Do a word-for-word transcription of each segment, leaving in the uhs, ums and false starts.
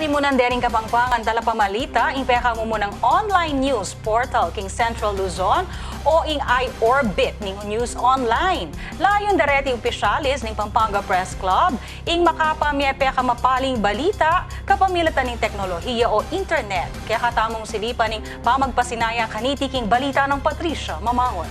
Penimunan de ring Kapampangan talapamalita ing pekamumunang online news portal king Central Luzon o ing iOrbit ning News Online. Layun da reti opisyalis ning Pampanga Press Club ing makapamye pekamapaling balita kapamilatan ning teknolohiya o internet. Kaya katamung silipan ning pamagpasinaya kaniti king balita nang Patricia Mamangun.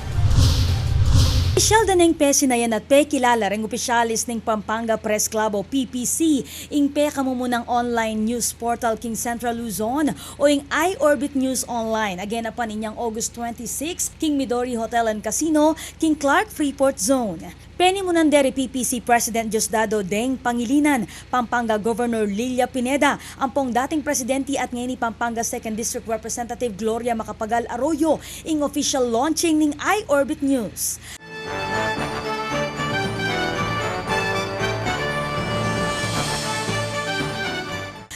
Opisyal da neng pesinayan at pekilala reng opisyalis ning Pampanga Press Club o P P C ing pekamumunang online news portal king Central Luzon o ing iOrbit News Online. Agapan inyang August twenty-six king Midori Hotel and Casino king Clark Freeport Zone. Penimunan de ri P P C President Diosdado Deng Pangilinan, Pampanga Governor Lilia Pineda, ampong dating presidenti at ngeni Pampanga Second District Representative Gloria Macapagal Arroyo ing official launching ning iOrbit News.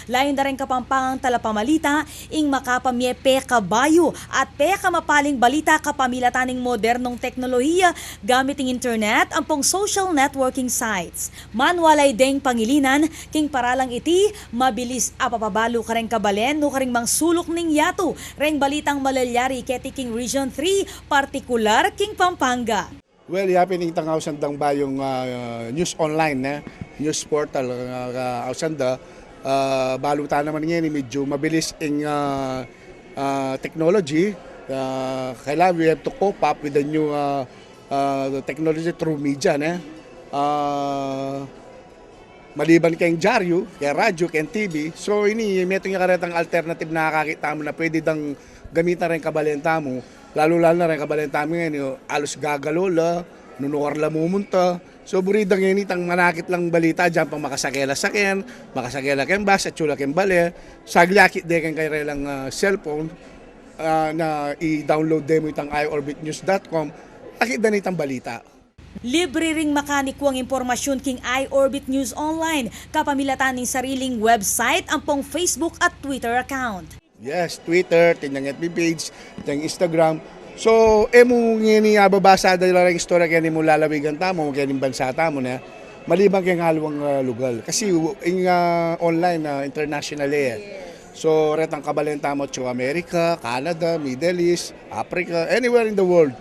Layun da reng Kapampangang talapamalita ing makapamye pekabayu at pekamapaling balita kapamilatan ning modernong teknolohiya gamit ing internet ampong social networking sites. Manwalay Deng Pangilinan, king paralang iti, mabilis a papabalu kareng kabalen nukarin mang suluk ning yatu reng balitang malalyari keti king Region three, partikular king Pampanga. Well, yapin ing tang ausan dang bayung, ah, news online, eh, news portal, ah, ah, ausan da, ah, balu ta naman ngeni, medyu mabilis ing, ah, ah, technology. Ah, kailangan we have to cope up with the new, ah, ah, technology through media, ne? Ah, maliban keng dyaryu, keng radyu, keng T V. So, ini, metung ya karetang alternative na akakit tamu na pwede dang gamitan reng kabalen tamu, lalu-lalu na reng kabalen tamu ngeni, alus gagalu la, nunukar la mumunta. So, buri da ngeni itang manakit lang balita, diyan pang makasake la saken, makasake la keng bus, atsu la keng bale, saglit akit de keng karelang, ah, cellphone, ah, na i-download de mu itang i orbit news dot com, akit da na itang balita. Libre ring makanikuang impormasyun king iOrbit News Online kapamilatan ning sariling website ampong Facebook at Twitter account. Yes, Twitter, atin yang F B page, atin yang Instagram. So, e mu ngeni ababasa da la reng istorya keni mu lalawigan tamu, keni bansa tamu, ne? Maliban keng aliwang, ah, lugal. Kasi, ing, ah, online, ah, international, e. So, retang kabalen tamu atsu America, Canada, Middle East, Africa, anywhere in the world.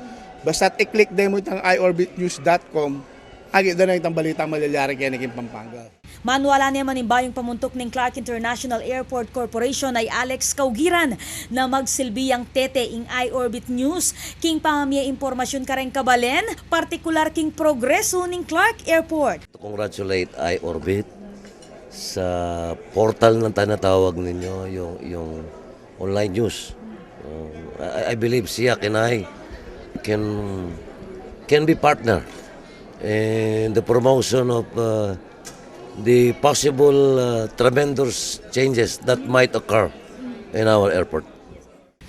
Basta't i-click de mu itang i orbit news dot com, akit da na itang balitang malalyari keni king Pampanga. Manwala ne man ing bayung pamuntuk ning Clark International Airport Corporation a i Alex Caugiran na magsilbi yang tete ing iOrbit News king pamamye impormasyun kareng kabalen, partikular king progresu ning Clark Airport. To congratulate iOrbit sa portal na tinatawag ninyo, yung, yung online news. Um, I, I believe siya and I can, can be partner in the promotion of, uh, the possible, uh, tremendous changes that might occur in our airport.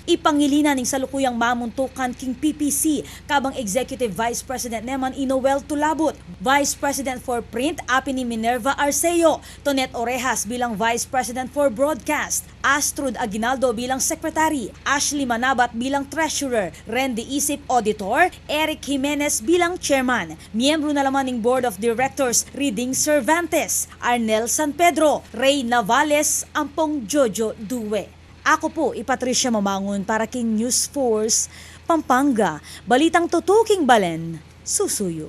Ipangilinan ing salukuyang mamuntukan king P P C, kabang Executive Vice President ne man i Noel Tulabut, Vice President for Print, apin i Minerva Arceo, Tonet Orejas bilang Vice President for Broadcast, Astrud Aguinaldo bilang Secretary, Ashley Manabat bilang Treasurer, Randy Isip Auditor, Eric Jimenez bilang Chairman. Miyembru na la man ning Board of Directors, Riding Cervantes, Arnel San Pedro, Rey Navales, ampong Jojo Due. Aku pu i Patricia Mamangun para king News Force Pampanga, balitang tutuking balen, susuyu.